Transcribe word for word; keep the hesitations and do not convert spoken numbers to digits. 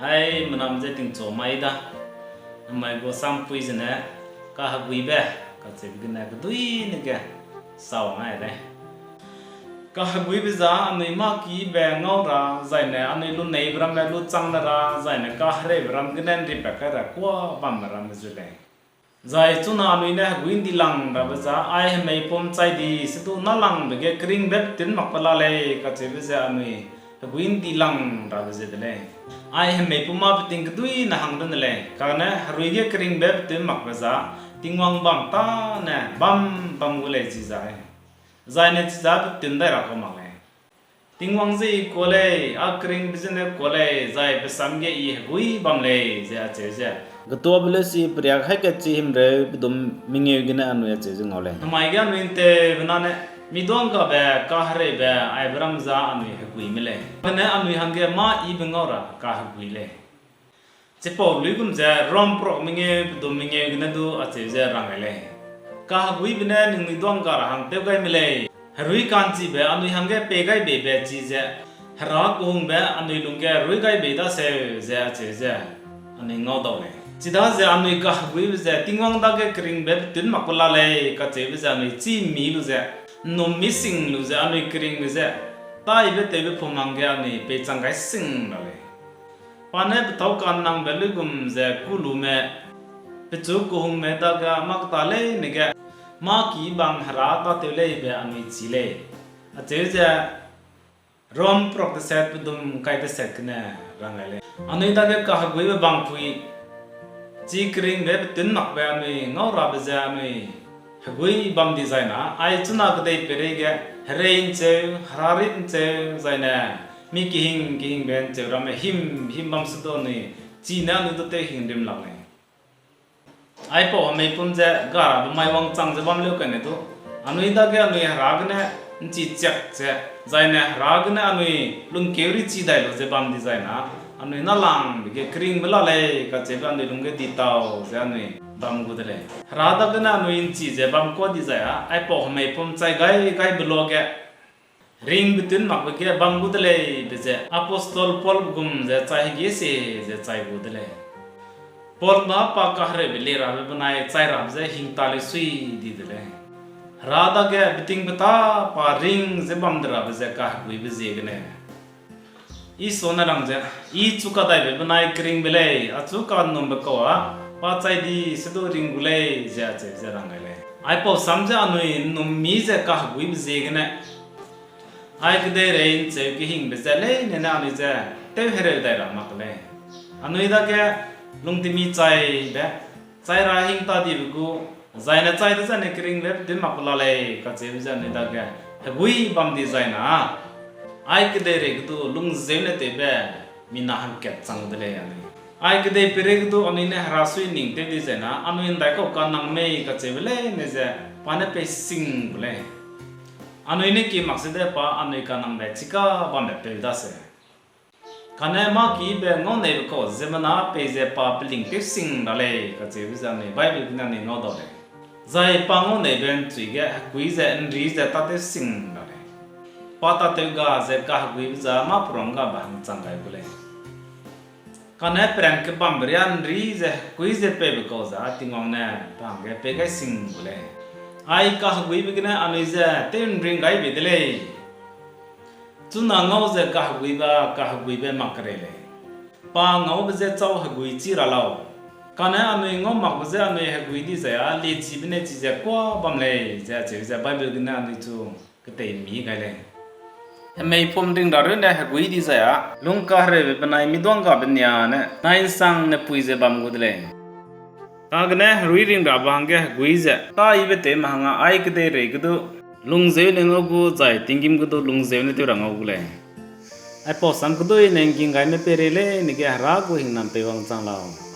Ai menam ze tingchu mai da, namai gu sampui zene kaheguibe kacheube gene keduine ge sau ngai lei. Kaheguibe za anui mâ kibe ngau ra, zaine anui luneibe ramme lu chang ne ra, zaine kahereibe ram gene ’nripat kai ra kuâ bamme ramme ze lei. Zai chuna anui ne hegui ’ndi lang rabe za, ai hemeipum chai di sedu nâlangbe ge keringbe petun makbe la lei kacheube ze anui hegui ’ndi lang rabe ze de lei. Ai hemeipum mâ peting keduine hang runne lei, kane herui ge keringbe petun makbe za, Tingwang bam tâne bam bam gu lei chi zai. Zaine chiza petun dai ra kau mak lei. Tingwang ze I kuâ lei, a keringbe zene kuâ lei, zai pe sam ge I hegui bam lei, ze acheu ze. Getuabe lesi periak haî kat chi himreu pedum mengeu gene anui acheu ze ngau lei. Namai ge anui ’nteube nane, miduanggabe, kahereibe, aibe ram za anui hegui me lei. Kane anui hangge mâ yibe ngau ra kahegui lei. Chipau luigum ze Rom perok mengeu pedum mengeu gene du acheu ze rang gai lei. Kaheguibe ne ningnui duangga ra hang tew gai me lei. Herui ka'nchibe anui hangge pei gai beibe chize, Hera kehungbe anui lungge rui gai bei daseu ze acheu ze anui ngau dau lei. Chidaze anui kaheguibe ze Tingwang dage keringbe petun makbe la lei kacheube ze anui chî mi lu ze, ’nnum mi sing lu ze anui keringbe ze, taibe tewbe pum hangge anui peichang gai sing ra lei. Pa ne petâu kannangbe luigum ze kû lume, pechu kehungme dage mâ keta leine ge, mâ ki bang Hera tâtew leibe anui chî lei. Acheu ze Rom perok deset pedum kai deset gene rang gai lei. Anui dage kaheguibe bangpui, chi keringbe petun makbe anui ngau rabe ze anui hegui bam dizai na, ai chuna kedei peireige herei ’ncheu, herarit ’ncheu, zaine mi kehing kehingbe ’ncheu ramme him him bam sedu anui chine anui du tew hing rim lak lei. Aipau hemeipum ze ga rabe mai wangchang ze bam leu kane du, anui dage anui Hera gene ’nchi chiak ze, zaine Hera gene anui lungkeu ri chi dai lu ze bam dizai na, anui nâlangbe ge keringbe la lei kacheube anui lungge di tau ze anui bam gu de lei. Hera dagene anui ’nchi ze bam kuâ dizai â, aipau hemeipum chai gai gaibe luage, ringbe tun makbe ge bam gu de lei be ze Apostle Paulbe gum ze chai hege sie ze chai gu de lei. Paulbe pa kahereube le rabe benai chai rabe je hingta leu sui di de lei. Hera dage betingbeta pa ring ze bam de rabe ze kaheguibe ziegene, Isua ne rang ze, I chu kadaibe benai keringbe lei, achu kanumbe kau â pa chai di sedu ring gu lei ze acheu ze rang gai lei. Aipau sam ze anui ’nnum mi ze kaheguibe ziegene, ai kedeirei ’ncheu kehingbe ze leine ne anui je tewhereu dai ra mak lei. Anui dage lungtemi chaibe, chai ra hingta dibe gu, zaine chai dezaine keringbe petun makbe la lei kacheube ze anui dage hegui bam dizai na, ai kedeirei ge du lungzeu ne tewbe mina hangkat chang de lei anui. Ai kedei peireige du anui ne Hera sui ning tew dizai na, anui ’ndaikau kanang mei kacheube leine ze pa ne pei sing gu lei. Anui ne ki mak sede pa anui kanangbe chika bambe peu daseu. Kane mâ kibe ngauneibe kau ziemmena peize pa peling tew sing ra lei kacheube ze anui Bible gene anui ngau dau lei. Zai pa ngauneibe ’nchui ge hekui ze ’nri ze tâtew sing ra lei. Pa tâtew ga ze kaheguibe za mâ perang gabe hang chang gai gu lei. Kane peran kebambe riâ ’nri ze hekui ze peibe kau za Tingwang ne pa hangge pei gai sing gu lei. Ai kaheguibe gene anui je tew ’nring gai bei de lei. Chuna ngau ze kaheguibe, kaheguibe mak kerei lei. Pa ngaube je châu hegui chi ra lau. Kane anui ngau makbe je anui hegui dizai â liechibe ne chize kuâ bam lei ze acheu ze Bible gene anui chu ketei mi gai lei. Hemeipum ring ra runne hegui dizai â, lungkahereube benai miduanggabe nia ne nai ’nsangne pui ze bam gu de lei. Kagene herui ring rabe hangge hegui ze tâ yibe tewme hangge ai kedeirei ge du lungzeu ne ngau gu zai tinggîm ge du lungzeu ne tew ra ngau gu lei. Aipau sam keduine ’ngking gaime peirei leine ge Hera gu hingnam pei wangchang lau.